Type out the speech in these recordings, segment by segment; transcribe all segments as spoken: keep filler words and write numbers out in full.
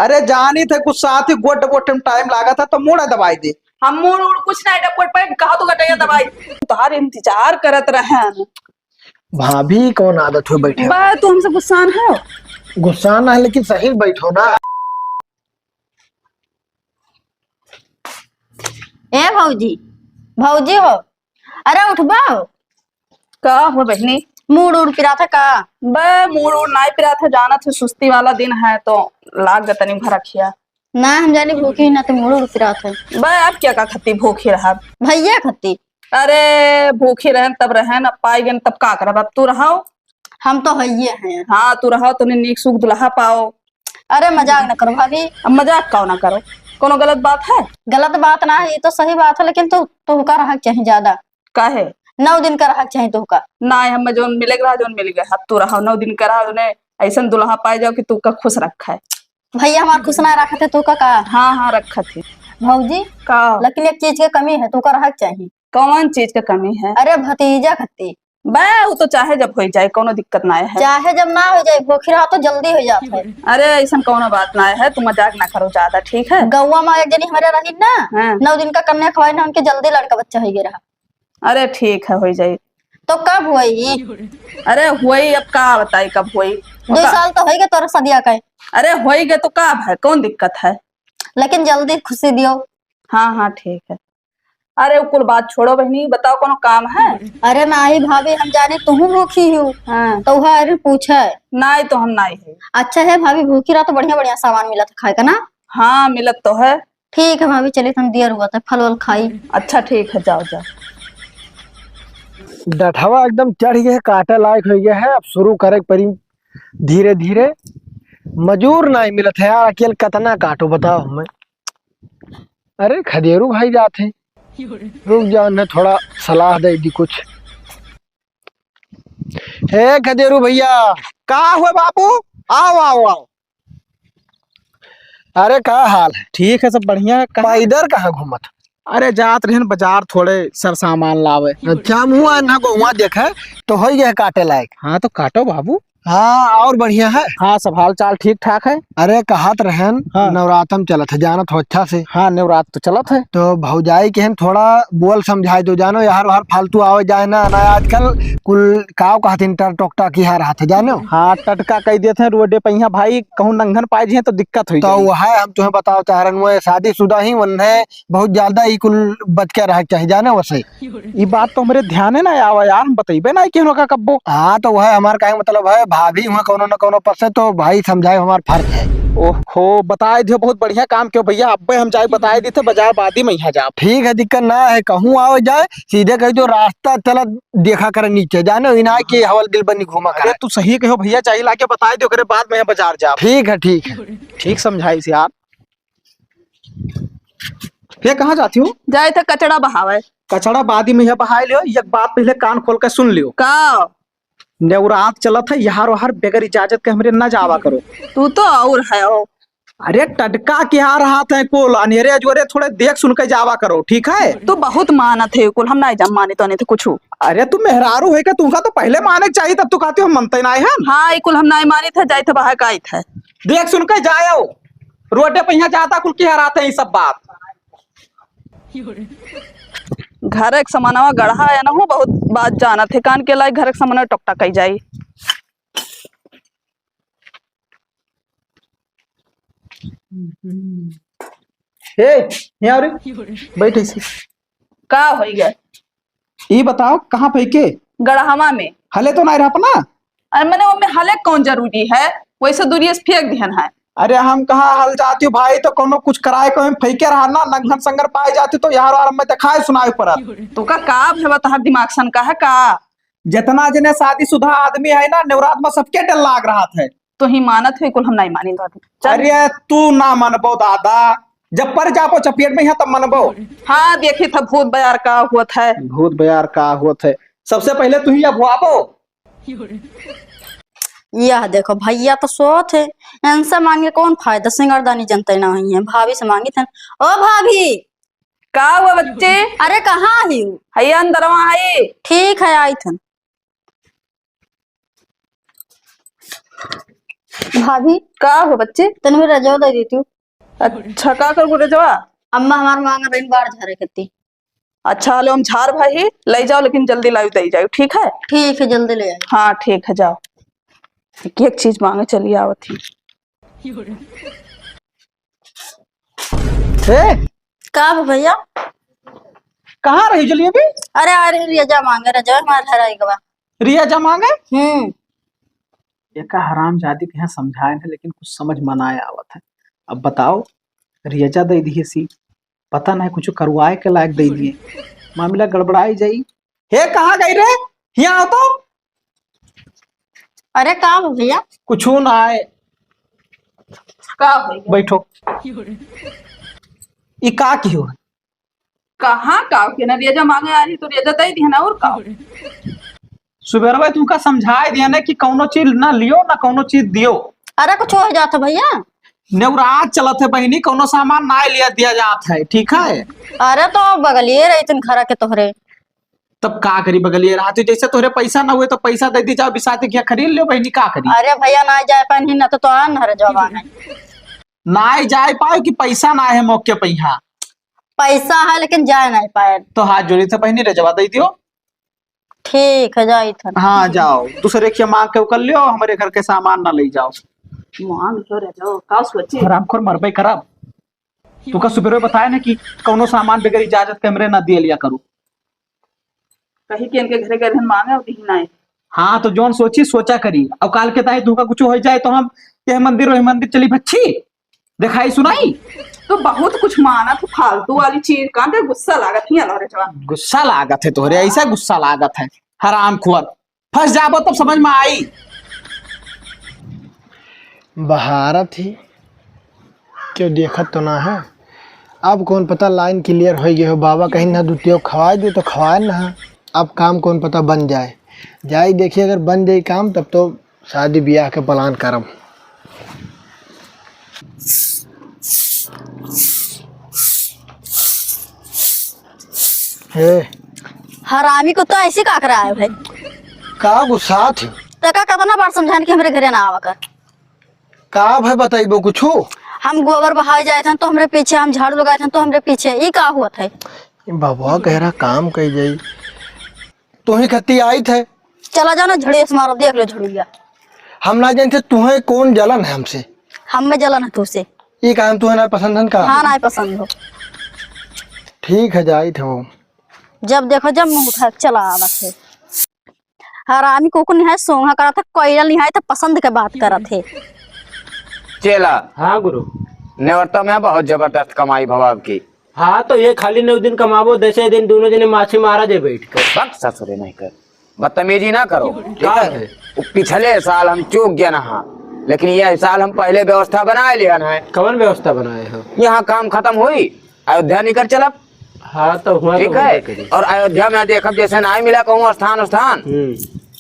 अरे जानी थे, कुछ साथ ही गोट गोट में टाइम लागा था, तो मूड़ा दबाई दे। हम मूड़ उड़ कुछ नहीं, डपोट पैंट कहा तो गटैया दबाई। तोहार इंतजार करत रहन। भाभी, कौन आदत हो बैठे? बा, तू हमसे गुस्सान हो? गुस्सा ना है, लेकिन सही बैठो ना। ए भौजी, भौजी हो, अरे उठबा हो। का हो बहिनी? मूड़ उड़ पिरात है का? बे, मूड़ उड़ नाई पिरात है, जानत है सुस्ती वाला दिन है तो लाग गए तनी भरखिया। ना हम जानी भूखी ना तो मूड़ उड़ पिरात है। बे, अब क्या का खत्ती भूखी रहब? भैया खत्ती। अरे भूखी रहन तब रहन, अब पाई गन तब का करब, अब तू रहो। हम तो हइये हैं। हाँ, तू रहो, तूने नीक सूख दुल्हा पाओ। अरे मजाक न करो भाभी। अब मजाक काओ ना करो, कोनो गलत बात है? गलत बात ना है, ये तो सही बात है, लेकिन तू, तुहका रहक चाही ज्यादा। काहे? नौ दिन का रहक चाही तुहका। ना, हम जौन मिले के रहा, जौन मिल गए, अब तू रहो नौ दिन का रहा, उन्हें ऐसन दुल्हा पाए जाओ कि तू का खुश रखा है। भैया हमार खुश ना रखत है, तू का, का? हाँ, हाँ, रखत है। भौजी, का? लेकिन एक चीज के कमी है, तू का रहक चाही। कौन चीज के कमी है? अरे भतीजा खत्ती। बे, वो तो चाहे जब होई जाए, कोनो दिक्कत ना है। चाहे जब ना होई जाए, भूखी रहा तो जल्दी होई जात है। अरे, ऐसन कोनो बात ना है, तू मजाक ना करो ज्यादा, ठीक है? गौवा में एक जनी हमारे रही ना, हाँ। नौ दिन का कन्या खवाई ना, उनके जल्दी लड़का बच्चा होई गए रहा। अरे, ठीक है, होई जाए। तो कब होई? अरे, होई, अब का बताई कब होई? दो साल तो होई गए तोरा सदिया का। अरे, होई गए तो का है, कौन दिक्कत है? लेकिन जल्दी खुशी दियो। हाँ, हाँ, ठीक है। अरे, उ कुल बात छोड़ो बहिनी, बताओ कोनो काम है? अरे नाही भाभी, हम जाने तुहू भूखी हो, हाँ। तो वह अरे पूछे। नाही तो हम नाही है। अच्छा है भाभी, भूखी रहा तो बढ़िया बढ़िया सामान मिलत है खाए का ना? हाँ, मिलत तो है। ठीक है भाभी, चलिए तुम दियर हुआ था, फल वल खाई। अच्छा ठीक है, जाओ जाओ। डठवा एकदम चढ़ गया है, काटे लायक हो गया है, अब शुरू करे के परी धीरे धीरे। मजूर नाही मिलत है यार, अकेल कतना काटो बताओ हमें। अरे खदेरू भाई जात है, रुक जाओ, इन्हें थोड़ा सलाह दे दी कुछ। हे खदेरू भैया। का हुआ बापू? आओ, आओ, आओ। अरे का हाल है? ठीक है, सब बढ़िया। कहाँ? पैदल कहाँ घूमत? अरे जात रहन बाजार थोड़े सर सामान लावे। अच्छा, मुँह अन्हा को हुआ देखे तो हो गया काटे लायक। हाँ तो काटो बाबू। हाँ, और बढ़िया है? हाँ, सब हाल चाल ठीक ठाक है। अरे, कहत रहन, हाँ। नवरातम चलत है, जानत हो अच्छा से। हाँ, नवरात तो चलत है। तो भौजाई के हम थोड़ा बोल समझाए दो, जानो, यार, बाहर फालतू आवे जाए ना, ना आजकल कुल काव कहत इंटर टोकटा की हार हाथ है, जानो। हाँ, टटका कह देते हैं, रोडे पे यहाँ भाई कहूँ नंगन पाए जी तो दिक्कत हुई तो जाई। वह हम तुम्हें बताओ चाह रहन, वो शादीशुदा ही, उन्हें बहुत ज्यादा ही कुल बच के रहे के चाही, जाने वैसे। ई बात तो हमरे ध्याने ना आवा यार, हम बतइबे ना केहनो का कब्बो। हाँ, तो वह हमार कहे मतलब है, भाभी हुआ कौनो न कौनो पर से तो भाई समझाए हमार फर्ज है। ओहो, बताए दियो, बहुत बढ़िया काम कियो भैया। अब्बे हम जाए बताए दी थे, बाजार बादी में यहाँ जाब। ठीक है, दिक्कत ना है, कहूँ आओ जाए, सीधे कह दो रास्ता चला देखा करे नीचे, जाने इनाय की हवल दिल बनी घूमा अरे करे। तू सही कहो भैया, चाहिए लाके बताए दियो करे बाद में यहाँ बाजार जाब। ठीक है, ठीक है। ठीक समझाइस यार। ये कहाँ जाती हो? जाए थे कचड़ा बहावे। कचड़ा बादी में यह बहाए लियो, एक बात पहले कान खोल के सुन लियो। का? नेवरात चलत है, यार वार बगैर इजाजत के हमरे ना जावा करो। तू तो और है हो। अरे टटका क्या रहा था कुल, अनेरे अजोरे थोड़े देख सुन के जावा करो, ठीक है? तू बहुत मानत है कुल, हम नहीं जब माने तो नहीं थे कुछ। अरे तू मेहरारू है क्या, तुमका तो पहले माने के चाहिए, तब तू कहती हो मनते नहीं है। हाँ, ये कुल हम नहीं माने थे, जाए थे बाहर का आई थे। देख सुन के जाओ, रोडे पे यहाँ जाता कुल की हराते हैं सब बात। घर एक समनवा गढ़ा है ना, वो बहुत बात जानत है, कान के लाई घर एक समनवा टोकटा कही जाई। ए, यहाँ रे, बैठ ऐसे। का होई गए? ई बताओ, कहाँ फेंके? गड़हवा में। हले तो नहीं रह अपना? अरे मने, ओमे हले कौन जरूरी है? वैसे दूरिये से फेंक दिहन है। अरे हम कहाँ हल जाती हूँ भाई, तो कोनो कुछ कराए को हम फेंके रहा ना, नंगन संगर पाए जाती तो यार और मैं दिखाए सुनाए पड़त। तू का, का भे बा, तोहर दिमाग सन का है का? जितना जने शादीशुदा आदमी है ना, नवरात में सबके डर लाग रहा था। तो ही मानत है कुल, हम नहीं मानी तो। चल। अरे तू ना मनबो दादा, जब पर जाबो चपेट में यहाँ तब मनबो। हाँ, देखी था भूत बयार का हुआ था। भूत बयार का हुआ था, सबसे पहले तू ही अब हुआबो। यह देखो भैया तो सोत है, इनसे मांगे कौन फायदा, सिंगरदानी जनते ना हुई है, भाभी से मांगी थन। ओ भाभी। का हुआ बच्चे? अरे कहाँ ही? है अंदरवा है। ठीक है, आई थन। भाभी, का हो बच्ची? तनी मेरा रजवा दे देती हूँ। अच्छा, का करबू रजवा? अम्मा हमार मांग रही बार झारे करती। अच्छा, लो हम झार भाई, ले जाओ, लेकिन जल्दी लाइव दे जाओ, ठीक है? ठीक है, जल्दी ले आए। हाँ, ठीक है, जाओ। एक, एक चीज मांगे चली आवत ही। ए, का बा भैया? कहाँ रही जलेबी? अरे, अरे, रिया जा मांगे, रजवा हमार घर आई गवा। रिया जा मांगे? हम्म। एका हरामजादी के यहाँ समझाए हैं, लेकिन कुछ समझ में ना आवत है। अब बताओ, रिया जा दे दिए सी, पता नहीं कुछ करवाए के लायक दे दिए, मामला गड़बड़ाई जाई। हे, कहाँ गई रे? यहाँ आओ तो। अरे, का हो भैया? कुछ ना आए। का हो गया? बैठो। ई का की हो? कहाँ का के ना, रेजा मांगे आ रही तो रेजा दे दिया ना, और का? सुबेरवा तुमका समझाए दिया ना कि कौनो चीज ना लियो, ना कौनो चीज दियो। अरे, कुछ हो जात है भैया? नेउराज चलत है बहिनी, कौनो सामान ना लिया दिया जात है, ठीक है? अरे, तो बगलिए रही तुम घर के तोहरे। तब का करी बगलिए रहा तू, जैसे तोहरे पैसा ना हुए तो पैसा दे दी जाओ, बिसाती क्या खरीद लियो बहिनी, का करी? अरे भैया, ना जाए पानी ना तो, तो आ ना रे जवान है। ना जाए पाए कि पैसा ना है मौके पे यहाँ। पैसा है लेकिन जाए नहीं पाए। तो हाथ जोड़ी थे बहिनी, रजवा दे दियो। ठीक है, जाई था। हाँ, जाओ, दूसरे के मांग के उकर लियो, हमारे घर के सामान ना ले जाओ। मांग लो रे जाओ, का सोचे? हरामखोर मरबे करब। तू का सुबेरे बताए ना कि कौनो सामान बगैर इजाजत के हमरे ना दिए लिया करू। कहीं के इनके घरे गए रहन मांगे और दिही नाई। हाँ, तो जौन सोची सोचा करी। और काल के ताई तुमका कुछ हो जाए तो हम यह मंदिर वही मंदिर चली भच्छी, दिखाई सुनाई। तो बहुत कुछ माना तू फालतू वाली चीज, कांटे गुस्सा लागत ही अलग रे जवान। गुस्सा लागत है तोहरे, ऐसा गुस्सा लागत है, हरामखोर। फंस जाबो तब समझ में आई। बहारत ही, क्यों देखत तो ना है। अब कौन पता लाइन क्लियर हो गई हो। बाबा कहीं ना दुतियो खवाए दे तो खवाए ना है। अब काम कौन पता बन जाए। जाई देखिए, अगर बन जाई काम तब तो शादी ब्याह के प्लान करम। हे। हरामी को तो ऐसे का करा है भाई? का गुस्सा थे? तो का कितना बार समझाने कि हमरे घरे ना आवा कर। का भाई बताइबो कुछ? हम गोबर बहाए जाए थे तो हमरे पीछे, हम झाड़ू लगाए थे तो हमरे पीछे, ई का हुआ था? बाबा कह रहा काम कही जाई। तू ही खत्ती आई थे। चला जाना झड़िया से मारो, देख लो झड़िया। हम ना जानते तुहे कौन जलन है हमसे। हम में जलन है तुझसे। ये काम तुहे ना पसंद है का? हाँ, ना पसंद हो। ठीक है, जाई थे वो। जब देखो जब मुंह उठा के चला आवत है। हरामी कुकुर निहाय सोंघा करत है, कोयला निहाय तो पसंद के बात करत है। चेला। हाँ गुरु। नेवरता में बहुत जबरदस्त कमाई भवा आपकी। हाँ, तो ये खाली नौ दिन कमाबो, दसे दिन दोनों जने माछी मारा जे बैठ कर। बक ससुरे नहीं कर, बदतमीजी ना करो, ठीक का है? है? वो पिछले साल हम चूक गया ना, हाँ, लेकिन ये साल हम पहले व्यवस्था बनाए लिया ना है। कौन व्यवस्था बनाए हो? यहाँ काम खत्म हुई, अयोध्या निकल चलब। हाँ, तो हुआ ठीक तो है। हुआ करी। और अयोध्या में देखब जैसे ना मिला कहूँ स्थान, स्थान हम्म।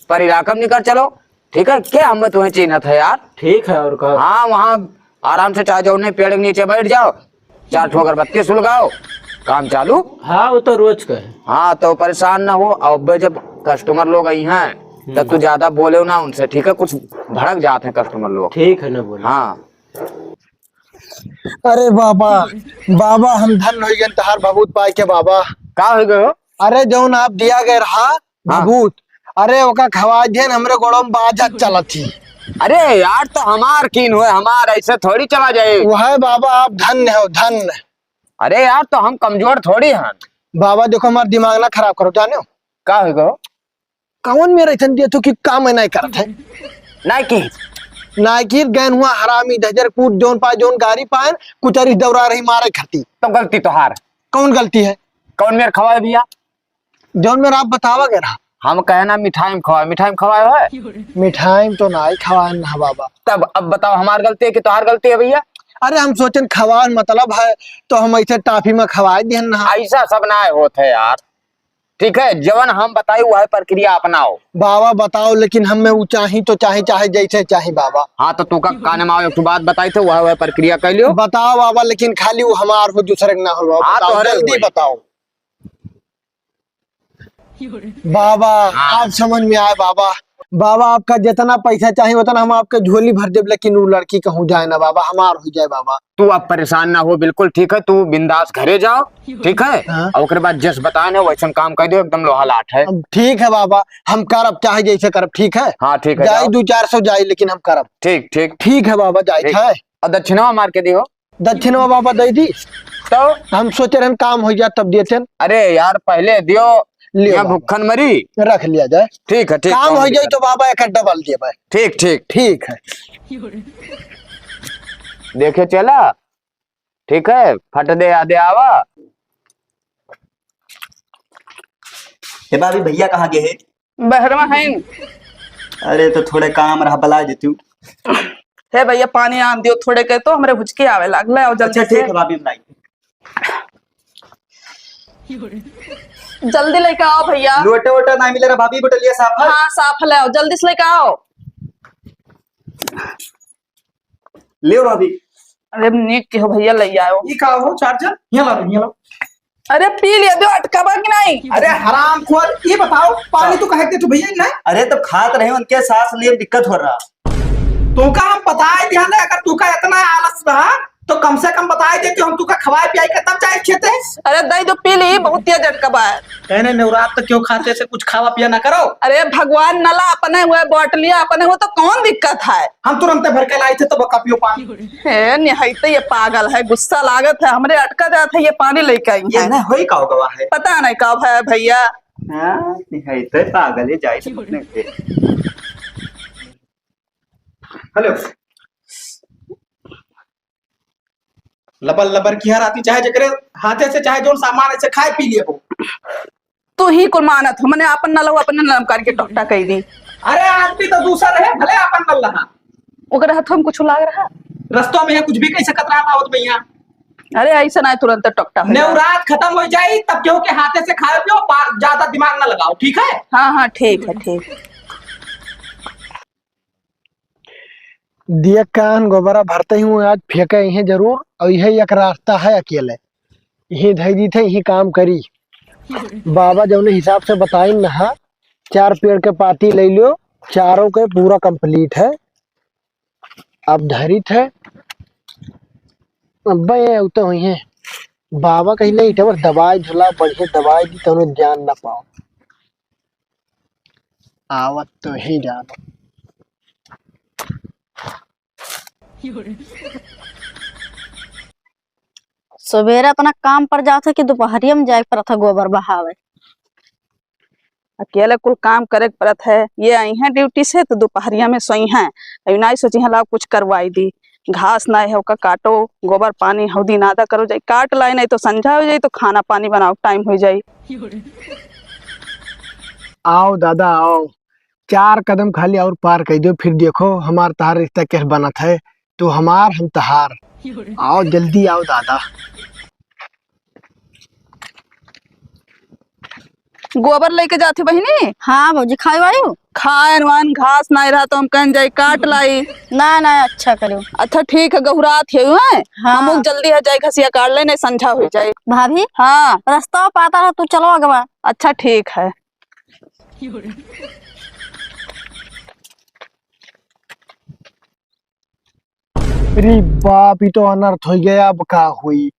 पर इलाका में निकल चलो, ठीक है? क्या हम तुम्हें चिन्हत है यार? ठीक है, और का? हाँ, वहाँ आराम से चाहे जौने पेड़ के नीचे बैठ जाओ, चार ठो अगरबत्ती सुलगाओ, काम चालू। हाँ, वो तो रोज का है। हाँ, तो परेशान ना हो। अब जब कस्टमर लोग आई हैं, तब हम्म। तू ज्यादा बोले ना उनसे, ठीक है? कुछ भड़क जाते हैं कस्टमर लोग। ठीक है, ना बोले। हाँ। अरे बाबा, बाबा, हम धन हो गए तहार भभूत पाए के बाबा। का हो गयो? अरे जौन आप दिया गए रहा हाँ। भभूत, अरे ओका खवा दिहन, हमरे गोड़ों में बाजत चलत ही। अरे यार, तो हमार कीन हुए, हमार ऐसे थोड़ी चला जाए। वह बाबा, आप धन्य हो, धन्य। अरे यार, तो हम कमजोर थोड़ी हन। बाबा देखो, हमार दिमाग ना खराब करो, जाने हो? का हो गयो? कौन मेरा इथन दिया तू कि काम मैं नहीं करत है? नहीं की। नहीं की, गैन हुआ हरामी, दहजर कूट, जौन पाए, जौन गारी पाए, कुचरी दौरा रही मारे खाती। तो गलती तोहार। कौन गलती है? कौन मेर खवाए भैया? जौन मेर आप बतावा गए रहा। हम कहे ना मिठाई में खवाए, मिठाई में खवाए हो? मिठाई में तो ना ही खवाए ना बाबा। तब अब बताओ, हमार गलती है कि तोहार गलती है भैया? अरे हम सोचन खवाए मतलब है, तो हम ऐसे टाफी में खवाए दिहन ना। ऐसा सब ना होत है यार। ठीक है, जवन हम बताई वह प्रक्रिया अपनाओ। बाबा बताओ, लेकिन हमें वो चाही तो चाही, चाहे जैसे चाही बाबा। हाँ, तो तू का काने में आओ, एक ठो बात बताई थे, वह, वह प्रक्रिया कर लियो। बताओ बाबा, लेकिन खाली वो हमार हो, दूसरे के ना हो बाबा। हाँ, बताओ, तोहरे जल्दी होई। बताओ। बाबा, हाँ। आप समझ में आए बाबा। बाबा, आपका जितना पैसा चाही उतना हम आपके झोली भर देब, लेकिन उ लड़की कहूँ जाए ना बाबा, हमार होइ जाए बाबा। तू अब परेशान ना हो, बिल्कुल ठीक है, तू बिंदास घरे जाओ, ठीक है? हाँ। और ओकरे बाद जस बताए ना वैसन काम कर दो, एकदम लोहा लाट है। अब ठीक है बाबा, हम करब चाहे जैसे करब, ठीक है? हाँ, ठीक है, जाई जाओ। दो चार सौ जाई, लेकिन हम करब। ठीक, ठीक। ठीक है बाबा, जाई ठीक। है। और दक्षिणवा मार के दियो। दक्षिणवा बाबा दे दी। तो? हम सोचे रहन काम हो जाए तब देते हैं। अरे यार, पहले दियो, लियो यहाँ बाबा। भुक्खन मरी। रख लिया जाए। ठीक है, ठीक, काम हो जाए तो बाबा एक डबल देबे। ठीक, ठीक। ठीक है। देखे चला, ठीक है, फट दे आदे आवा। हे भाभी, भैया कहाँ गए हैं? बहरवा हैं। अरे, तो थोड़े काम रहा, बला देती हूँ। हे भैया, पानी आन दियो थोड़े के, तो हमरे हुचकी आवे लागले। आओ जल्दी अच्छा, ठीक से। है भाभी, बनाई। जल्दी लेके आओ भैया। लोटा वोटा ना मिले रहा भाभी, बोतलिया साफ है? हाँ, साफ है, लाओ, जल्दी से लेके आओ। लियो भाभी। अरे, नीक के हो भैया, ले आओ। ई का हो चार्जर? यहाँ लाओ, यहाँ लाओ। अरे, पी लिया, दो अटकावा कि नहीं? अरे हरामखोर, ये बताओ, पानी तो कहे के तू भैया ना? अरे, तो खात रहे, उनके सांस लिए दिक्कत हो रहा। तोका हम बताए दिया ना, अगर तोका इतना आलस रहा, तो कम से कम बताए देते, हम तोका खवाए पियाए के तब जाए खेते। अरे, दे दो, पी ली, बहुत तेज अटकावा है। कहने नवरात तो क्यों खाते से कुछ खावा पिया ना करो। अरे भगवान, नला अपने हुए, बोतलिया अपने हुए, तो कौन दिक्कत है? हम तुरंते भर के लाई थे, तब कपियो पानी। हे, निहायते ये पागल है, गुस्सा लागत है, हमरे अटका जात है, ये पानी लेके आई ये है। ना होई का होगा है? पता नहीं का है भैया। हाँ, निहायते पागल है, जाए थे अपने से। हेलो। लबर लबर किहा रहती, चाहे जेकरे हाथे से चाहे जौन सामान ऐसे खाए पी लिए हो। तू ही कुल मानत हो, मने आपन नलवा अपने नलम करके टोकटा कई दी। अरे आदमी तो दूसर रहे, भले आपन नल रहा। ओकर हाथों में कुछ लाग रहा। रस्तों में है, कुछ भी कह सकत रहा आवत भैया। अरे ऐसे ना तुरंत टोकटा हो जाए। नेवरात खत्म हो जाई, तब केहू के हाथे से खाए पियो, बा-, ज्यादा दिमाग ना लगाओ, ठीक है? हाँ, हाँ, ठीक है, ठीक। दिया कान गोबरा भरते ही हूँ, आज फेंके इहे जरूर, और इहे एक रास्ता है अकेले। इही धई दी थे, इही काम करी। बाबा जौने हिसाब से बताइन नहा, चार पेड़ के पाती ले लियो, चारों के पूरा complete है। अब धरित है, अब ये उतर हुई है। बाबा कहीं नहीं, इटवर दवाई झुला, बढ़िया दवाई दी, तौनो जान ना पाओ। आवत तो ही जात। सवेरे इतना काम पर जात है कि दोपहरिया में जाए के पड़त है गोबर बहावे। अकेले कुल काम करे के पड़त है। ये आई हैं ड्यूटी से तो दोपहरिया में सोई हैं। अभी नाई सोची हैं लाओ कुछ करवाई दी। घास नाई है ओका काटो, गोबर पानी हौदी नादा करो, जाई काट लाए, नहीं तो संझा हो जाई तो खाना पानी बनाओ टाइम हो जाई। आओ दादा आओ, चार कदम खाली और पार कर दो, फिर देखो हमार तहार रिश्ता कैसे बनत है, तू हमार हम तहार। आओ जल्दी आओ दादा। गोबर लेके जाती बहिनी। हाँ भौजी, खाए वायु? खाए वान घास नाई रहा तो हम कहन जाई काट लाई। ना ना, अच्छा करो। अच्छा ठीक है, गहुरात है हुए। हाँ। हमहू जल्दी है जाई घसिया काट ले, नहीं संझा हो जाए। भाभी। हाँ। रास्ता पाता रहा, तू चलो अगवा। अच्छा ठीक है। अरे बाप, ई तो अनर्थ हो गया, अब का हुई?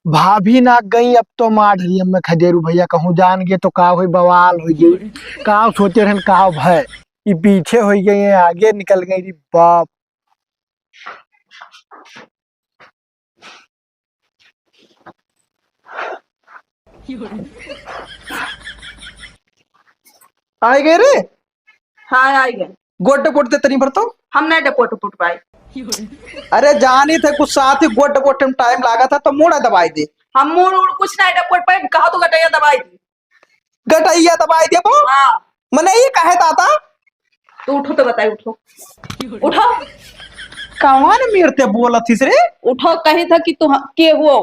भाभी ना गई, अब तो मार ढरी हमें खदेरू भैया, कहूँ जान गए तो का हुई, बवाल हो गई। का सोचे रहन, का भय, ई पीछे हो गई है, आगे निकल गई। रे बाप। आए गए रे? हाँ, आए गए। गोड पोट दे तनी भर तो। हम नहीं डपोट उपोट पाए। अरे जानी थे कुछ साथ ही गोड पोट में टाइम लागा था तो मूड़ा दबाई दे। हम मूड़ उड़ कुछ नहीं डपोट पाए, कहा तो गटैया दबाई दी। गटैया दबाई दे वो? हाँ। मने ये कहे दादा? तू उठो तो बताई, उठो। उठो। कौन मेरे ते बोलत हिस रे? उठो, कही था कि तू ह-, के हुओ?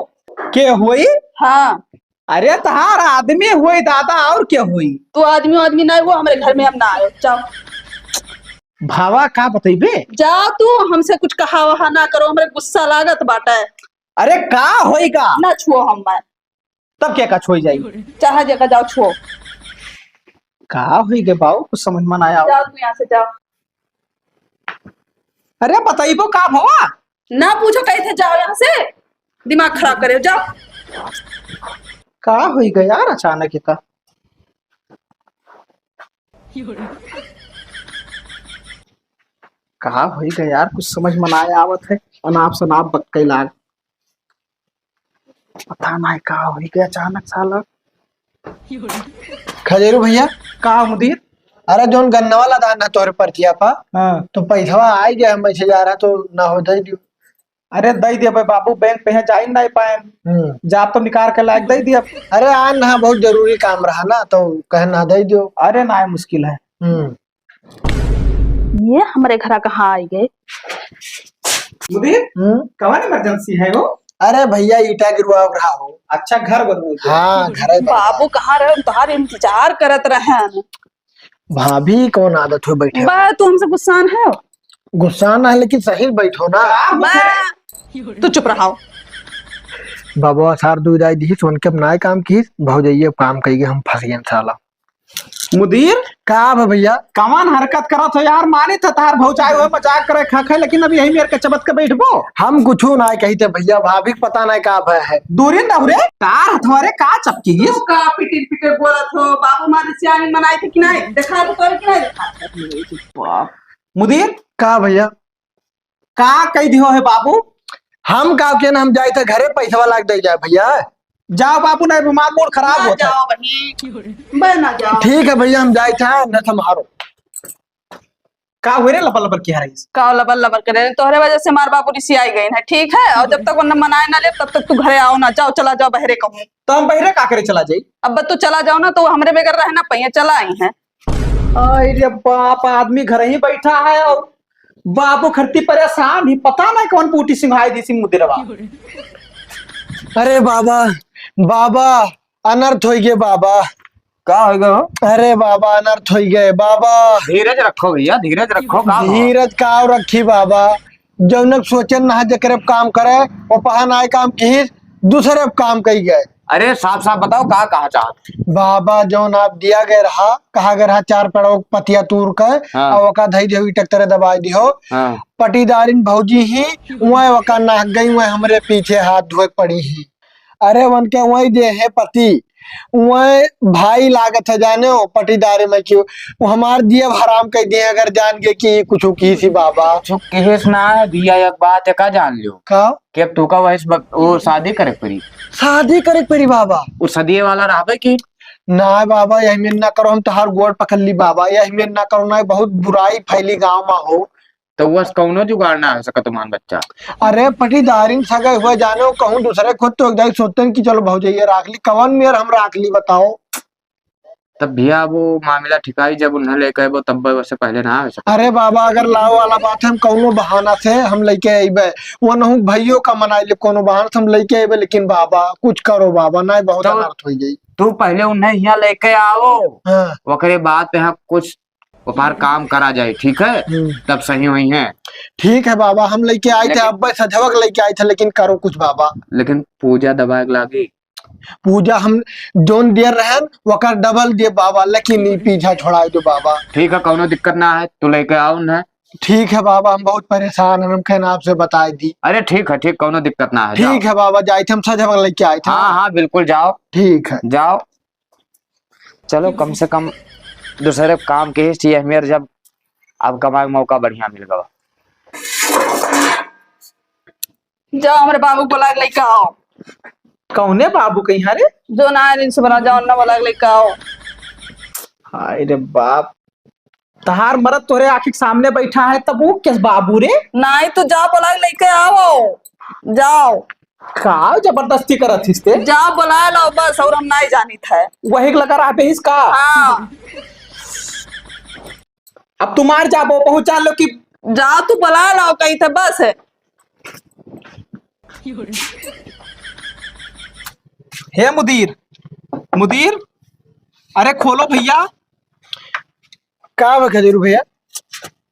के हुई? हाँ। अरे तहार आदमी हुई दादा, और के हुई? तू आदमी, आदमी नहीं हुआ, हमरे घर में हम ना आयो, जाओ। भावा का बतैबे? जाओ तू, हमसे कुछ कहा वहा ना करो, हमरे गुस्सा लागत बाटे। अरे का होइगा? ना छुओ हम मैं। तब क्या का छोई जाई? चाहे जेका जाओ छुओ। का होई गे बाऊ, कुछ समझ में ना आवा। जाओ तू यहाँ से, जाओ। अरे बताइबो का भवा? ना पूछो, कही थे जाओ यहाँ से, दिमाग खराब करे, जाओ। का होई गे यार अचानक ही का? का होई गे यार, कुछ समझ में ना आवत है, अनाप शनाप बक्कई लाग। पता नाहीं का होई गे अचानक साला। खजेरू भइया। का मुदीर? अरे जौन गन्ना वाला दान है तोहरे परचिया पा, हाँ। तो पैसवा आइ गया, हम ऐसे जा रहा तो ना हो दे दियो। अरे दे दिया भाई बाबू, बैंक पे है, जा ही नहीं पाए। हम्म। जा तो निकाल के लायक दे दिया। अरे आ ना, बहुत जरूरी काम रहा ना, तो कहे ना दे दियो। अरे ना, मुश्किल है। हम्म। ये हमरे घरा कहाँ आइ गए? मुदीर, हम्म? कवन emergency है हो? अरे भइया, ईटा गिरवाव रहा हो। अच्छा, घर बनवावे के? हाँ, घर बनवावे। बाबू कहाँ रहे? हम तोहार इंतजार करत रहन। भाभी, कौन आदत हो बैठे हो? बा, तू हमसे गुस्सान है? गुस्सा ना है, लेकिन सही बैठो ना। का हो बा, तू चुप रहो। बाबा सार दुई दाई दी, सोन के अब नाय काम की, भौजैया काम कही, हम फंस गए साला। मुदीर, का बा भइया? कवन हरकत करत हो यार? मानित है तहार भौजाई हुए मजाक करे खा खाए, लेकिन अब यही मेर के चबत के बैठबो? हम कुछू ना कही थे भइया, भाभी के पता नहीं का भय है। दूरी न रहो रे, तार हथवा रे का चपकी? तू का पिटिर पिटिर बोलत हो? बाबू मारे सियानी मनाई थे कि नहीं? देखा तो तोरे कि नहीं देखा? बाप। मुदीर, का भइया? का कह दियो है बाबू? हम का के ना, हम जाए थे घरे, पैसवा लाग दे जाए भइया। जाओ बाबू, नहीं हमार मूड खराब ना होता है। जाओ बहिन, बे ना जाओ। ठीक है भइया, हम जाए थे, न संभारो। का हुए रे लबर लबर किहा रहीस? का लबर लबर करे? तोहरे वजह से हमार बाबू रिसियाई गइन है, ठीक है? और जब तक उन्हें मनाए ना ले, तब तक तू घरे आओ ना, जाओ, चला जाओ बहरे कहूँ। तो हम बहरे का करे चला जाई? अब तू चला जाओ ना, तो हमरे बगैर रहे ना पहिए, चला आई हैं। आई रे बाप, आदमी घर ही बैठा है और बाबू खरती परेशान ही, पता नहीं कौन बूटी सिंघाई दी सी मुदिरवा। अरे बाबा, बाबा, अनर्थ होई गे बाबा। का होई गे हो? अरे बाबा, अनर्थ होई गे बाबा। धीरज रखो भइया, धीरज रखो। का हो? धीरज का रखी बाबा, जौनक सोचन ना जेकरे पे काम करे, वो पहा नाय काम किहिस, दूसरे पे काम कई गए। अरे साफ साफ बताओ, का कहा चाहत? बाबा, जौन आप दिया गए रहा, कहा गए रहा, चार पेड़ों के पतिया तूर के, हाँ। और ओका धई दियो, इटक तरे दबाई दियो। हाँ। पटीदारिन भौजी ही, वह ओका नाक गई, वह हमरे पीछे हाथ धोए पड़ी ही। अरे उनके वही जे है पति, वह भाई लागत है जाने हो पटीदारी में क्यों, वो हमार जियब हराम कर दिए अगर जान गए कि कुछ किहिस ही बाबा। कुछ किहिस ना है भइया, एक बात है का जान लियो का? कि अब तू का वही ब-, वो शादी करे पड़ी। शादी करे पड़ी बाबा? वो सदिये वाला रहबे की? ना बाबा, यही में ना करो, हम तोहार गोड़ पकड़ ली बाबा, यही में ना करो, ना बहुत बुराई फैली गाँव में हो। तो बस कौनो जुगाड़ ना हो सका तुम्हार बच्चा। अरे पटीदारिन सगे हुए जाने हो, कहूँ दूसरे खुद तो एक दाई सोचते हैं कि चलो भौजैया राख ली, कवन मेर हम राख ली बताओ। तब भइया वो मामला ठिकाई जब उन्हें लेके आए, वो तब वैसे पहले ना हो सका। अरे बाबा, अगर लाओ वाला बात है, हम कौनो बहाना से हम लेके अइबे, वो नहु भइयो का मनाई ले, कौनो बहाना से हम लेके अइबे, लेकिन बाबा कुछ करो बाबा, नहीं बहुत तो अनर्थ हो जाई। तू पहले उन्हें यहाँ लेके आओ, हाँ। ओकरे बाद पे यहाँ कुछ ओपार काम करा जाए, ठीक है? हम्म। तब सही होई है। ठीक है बाबा, हम लेके आए थे, लेकिन अब सजवक लेके आए थे, लेकिन करो कुछ बाबा। लेकिन पूजा दबाए के लागी। पूजा हम जोन दिए रहन, वकर डबल दिए बाबा, लेकिन ई पीछा छोड़ाए दो बाबा। ठीक है, कौनो दिक्कत ना है, तू लेके आओ ना। ठीक है बाबा, हम बहुत परेशान हैं, हम कहना आपसे बताए दी। अरे ठीक है, ठीक, कौनो दिक्कत ना है, जाओ। ठीक है बाबा, जाए थे हम सजवक लेके आए थे। हाँ, हाँ, बिल्कुल जाओ। ठीक है। जाओ। चलो, कम से कम दूसरे काम के हिस्ट्री है मेरे, जब अब कमाए के मौका बढ़िया मिल गवा। जाओ, हमरे बाबू को बुला के लेके आओ। कौने बाबू कहीं हरे? जो ना आए दिन से बना, जाओ, ना बुला के लेके आओ। हाय रे बाप, तहार मरद तोरे आँखी के सामने बैठा है, तब वो किस बाबू रे? नहीं, तू जाओ, बुला के लेके आओ, जाओ। का जबरदस्ती करत हिस ते? जाओ बुलाए लाओ बस, और हम नहीं जानित है। वही के लगा रहा बेहिस का? हाँ। अब तुम्हार जाबो पहुंचा लो कि जाओ तू बुलाए लाओ कही थे बस। हे मुदीर, मुदीर, अरे खोलो भइया। का बा खजूर भइया?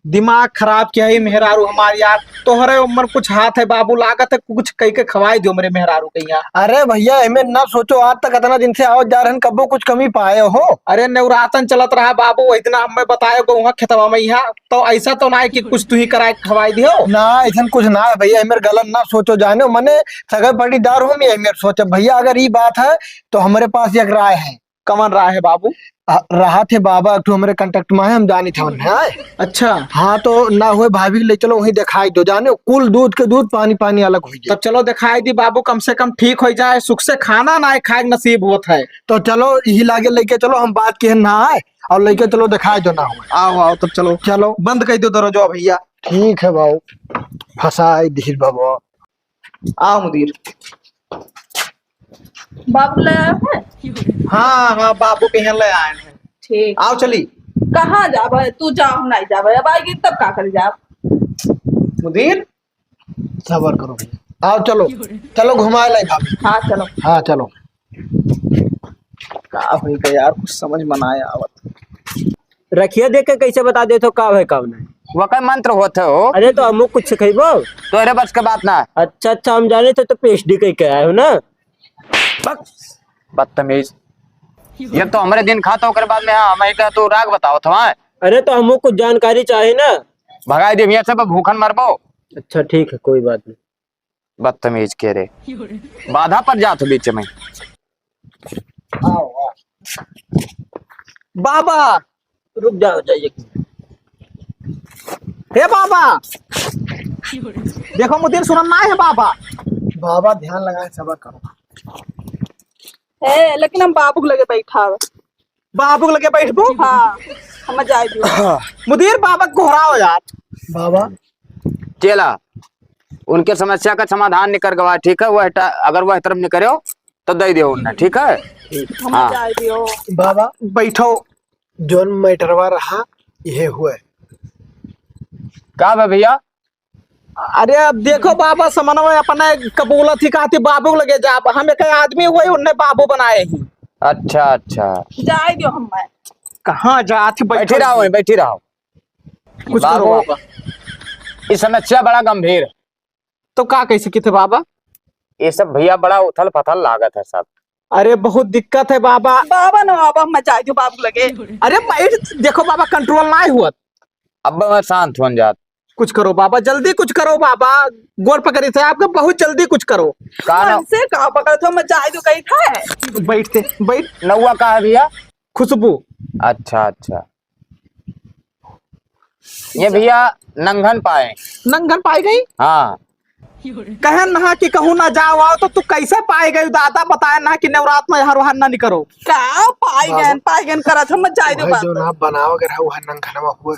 दिमाग खराब किहा है मेहरारू हमार यार। तोहरे उम्र कुछ हाथ है बाबू, लागत है कुछ कई के खवाई दियो मेरे मेहरारू के यहाँ। अरे भैया, एमे ना सोचो, आज तक इतना दिन से आवत जा रहन, कबो कुछ कमी पाए हो? अरे नवरातन चलत रहा बाबू, वही दिन हमें बताए गो वहाँ खेतवा में यहाँ, तो ऐसा तो ना है कि कुछ तू ही कराए खवाई दियो। ना, ऐसा कुछ ना है भैया, एमे गलत ना सोचो जाने, मने सगे पटीदार हो, मैं एमे सोचे भैया, अगर ई बात है तो हमारे पास एक राय है। कवन राह है बाबू? आ, रहा थे बाबा, एक ठो हमरे contact में है, हम जानी थे उन्हें, आए। अच्छा। हाँ, तो ना हुए भाभी के ले चलो, वहीं दिखाई दो, जाने कुल दूध के दूध, पानी पानी अलग हो जाए। तब चलो दिखाई दी बाबू, कम से कम ठीक हो जाए, सुख से खाना ना खाए के नसीब होत है। तो चलो यही लागे लेके चलो, हम बात किहे ना आए और लेके चलो दिखाई दो ना हुए। आओ आओ, तब चलो। चलो। बंद कर दो दरवाजा भैया। ठीक है बाबू, फंसाई दिहिर बाबू। आओ मुदीर। बाबू ले आए हैं? हाँ, हाँ, बाबू के यहाँ ले आए हैं। ठीक। आओ चली। कहाँ जाबे? तू जाओ, हम नहीं जाबे। अब आएगी तब का कर जाब? मुदीर। सबर करो भैया। आओ चलो। चलो घुमाए लाई भाभी। हाँ, चलो। हाँ, चलो। का होई गया यार, कुछ समझ में ना आवत। रखिया देख के कैसे बता देत हो का है का नहीं? वकै मंत्र होत है हो। अरे तो हमहू कुछ सिखैबो। तोहरे बस के बात ना। अच्छा, अच्छा, हम जाने थे तो PhD कई के आए हो ना। बक, बदतमीज। ये तो हमरे दिन खाता ओकरे बाद में, हाँ, हम एक तो राग बताओ था। अरे तो हमहू कुछ जानकारी चाहे ना। भगाई दे भैया सब, भूखन मरबो। अच्छा ठीक है, कोई बात नहीं। बदतमीज के रे, बाधा पर जात हो बीच में। आओ, आओ। बाबा, रुक जाओ, जाइए। हे बाबा, देखो मुदीर सुनन ना है बाबा। बाबा ध्यान लगाए, सबर करो। हे, लेकिन हम बाबू के लगे बैठा है। बाबू के लगे बैठबो? हाँ, हम जाए दो। मुदीर बाबा को घोराओ यार। बाबा। चेला, उनके समस्या का समाधान निकर गवा, ठीक है? वह टा-, अगर वह तरफ निकरो तो दे दियो उन्हें, ठीक है? हम हाँ। जाए दियो। बाबा। बैठो। जोन मैटरवा रहा, यह हुए। का बा भैया? अरे अब देखो बाबा, समनवा अपने कबूलत ही कहती बाबू लगे जाब। हम एक आदमी हुए, उनने बाबू बनाए ही। अच्छा, अच्छा। जाए दियो हमें। कहाँ जात ही, बैठी बैठो। रहो, बैठी रहो। कुछ करो बाबू, बाबा। ये समस्या बड़ा गंभीर है। तो का कह सकी थे बाबा? ये सब भैया बड़ा उथल पथल लागत है सब। अरे बहुत दिक्कत है बाबा। बाबा ना बाबा, मैं जाए दियो बाबू लगे। अरे बैठ, देखो बाबा, control ना हुआ। अब मैं शांत होन जात। कुछ करो बाबा, जल्दी कुछ करो बाबा, गोड़ पकड़ी थे आपका, बहुत जल्दी कुछ करो। का ना? मन से का पकड़ थो, मैं जाए दो कही था। बैठते, बैठ। नौवा का है भैया? खुशबू। अच्छा, अच्छा। ये भैया नंगन पाए। नंगन पाए गई? हाँ। कहन ना कि कहूँ ना जाओ आओ, तो तू कैसे पाए गई दादा? बताए ना कि नवरात में हर वहान ना निकरो। का पाई बाबा। गए, पाई गए करत हम जाए दो भाई, बात। जो ना बनाओ अगर है, वह नंगनवा हुआ।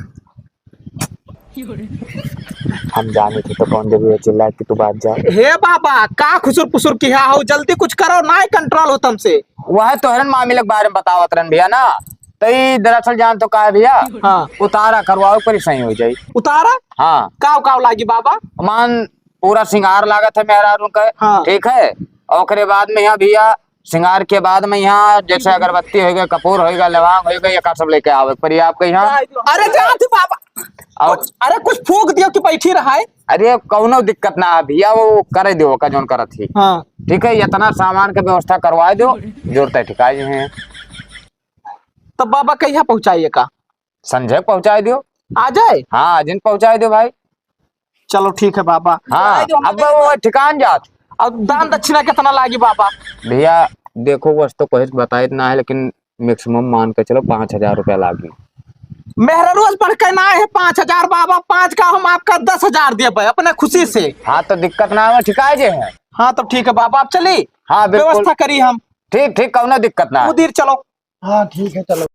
हम जाने थे तो कौन जरूरी है चिल्ला कि तू बात जा। हे बाबा, का खुसुर पुसुर किहा हो, जल्दी कुछ करो, ना control हो तुमसे। वह तोहरन मामले के बारे में बतावत रहन भैया ना, तो ई दरअसल जान तो का है भैया, हाँ। उतारा करवाओ पर सही हो जाई। उतारा? हाँ। काव काव लागी बाबा? मान पूरा सिंगार लागत है मेहरारू का, हाँ। ठीक है, ओकरे बाद में यहाँ भैया सिंगार के बाद में यहाँ जैसे अगरबत्ती होइगा, कपूर होइगा, लवांग होइगा, ये का सब लेके आवे पड़ी आपके यहाँ। अरे जात ही बाबा। और कुछ, अरे कुछ फूंक दियो कि बैठी रहा है। अरे कौनो दिक्कत ना है भैया, वो करे दियो का जौन करत ही। हाँ। ठीक है, इतना सामान के व्यवस्था करवा दो, जोड़ते ठिकाए हैं। तब बाबा कहिया पहुँचाइए का? संझे पहुँचाए दियो। आ जाए? हाँ, आज दिन पहुँचाए दियो भाई। चलो ठीक है बाबा। हाँ, जाए दो, हम अब जाए वो दो। ठिकान जात। अब दान दक्षिणा कितना लागी बाबा? भैया देखो, वस तो कोई बताइत ना है, लेकिन maximum मान के चलो पाँच हजार रुपया लागी। मेहररुआ से बढ़ के ना है पाँच हजार बाबा, पाँच का हम आपका दस हजार देबे अपने खुशी से। हाँ, तो दिक्कत ना हो, ठिकाए जे है। हाँ, तो ठीक है बाबा, आप चली। हाँ, बिल्कुल। व्यवस्था करी हम। ठीक, ठीक, कौनो दिक्कत ना है। मुदीर चलो। हाँ, ठीक है, चलो।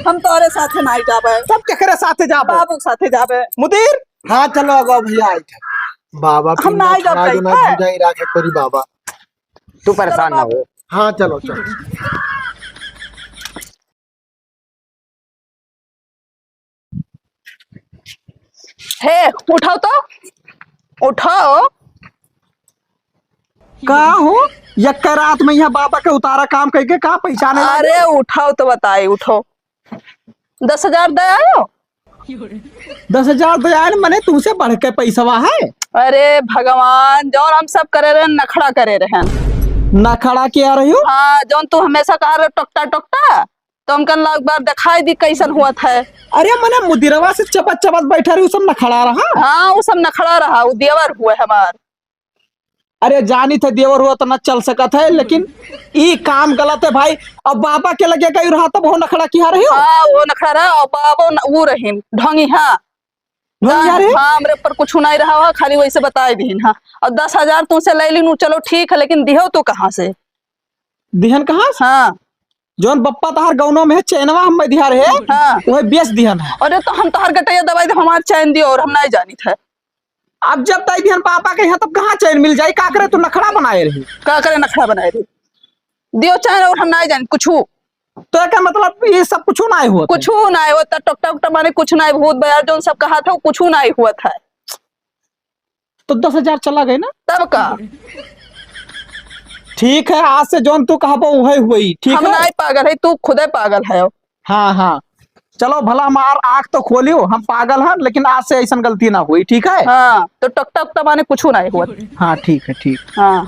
हम तोरे साथे नाई जाबे। तब केकरे साथे जाबे? बाबू के साथे जाबे। मुदीर? हाँ, चलो, अब भैया आई थे। बाबा हम नाई जाबे, ना है? जाई राखे परी बाबा। तू परेशान ना हो। हाँ, चलो, चलो। हे, उठाओ तो, उठाओ। का हो, यक्का रात में यहाँ बाबा के उतारा काम करके का पहचाने लागे? अरे उठाओ तो बताई, उठो। दस हजार दे आयो? दस हजार तो यार मने तुमसे बढ़ के पैसवा है। अरे भगवान, जौन हम सब करे रहन, नखड़ा करे रहन। नखड़ा किहा रही हो? हाँ, जौन तू हमेसा कहा रहे टोकटा टोकटा, तो हम कहन ला एक बार देखाई दी कैसन होत है। अरे मने मुदिरवा से चबत चबत बैठा रही, उ सब नखड़ा रहा? हाँ, उ सब नखड़ा रहा, उ देवर हुए हमार। अरे जानी थे देवर हुआ तो न चल सकत है, लेकिन ई काम गलत है भाई। अब बाबा के लगे गई रहा तब हो नखड़ा किहा रही हो? हाँ, वो नखड़ा रहा, और बाबो न, वो रहीन, ढोंगी, हाँ। ढोंगी, हाँ, अरे? हाँ, हमरे पर कुछ नहीं रहा हुआ, खाली वैसे बताए दीन, हाँ। और दस हजार तुमसे ले लीन, चलो ठीक है, लेकिन दिहो तू कहाँ से? दिहन कहाँ से? हाँ। जौन बप्पा तहार गौनो में है, चैनवा हम दिहा रहे, हाँ। वही बेच दिहन है। अरे तो हम तहार गटैया दबाई दे, हमार चैन दियो और हम नहीं जानित है। अब जब दई दिहन पापा के यहाँ, तब कहाँ चैन मिल जाई? का करे तू नखड़ा बनाए रही? का करे नखड़ा बनाए रही? दियो चैन और हम नहीं जानित कुछू। तो एकर मतलब ये सब कुछू नहीं होत है? कुछू नहीं होत, टोकटा उकटा माने कुछ नहीं, भूत बयार जौन सब कहा था, कुछू नहीं होत है। तो दस हजार चला गए ना? तब का? ठीक है, आज से जौन तू कहबो उहे हुई, ठीक हम है? नहीं पागल है, तू खुदे पागल है। हाँ, हाँ, चलो भला हमार आँख तो खोलियो, हम पागल हन, लेकिन आज से ऐसन गलती ना हुई, ठीक है? हाँ, तो टोकटा उकटा माने कुछू नहीं हुआ। हाँ, ठीक है, ठीक। हाँ।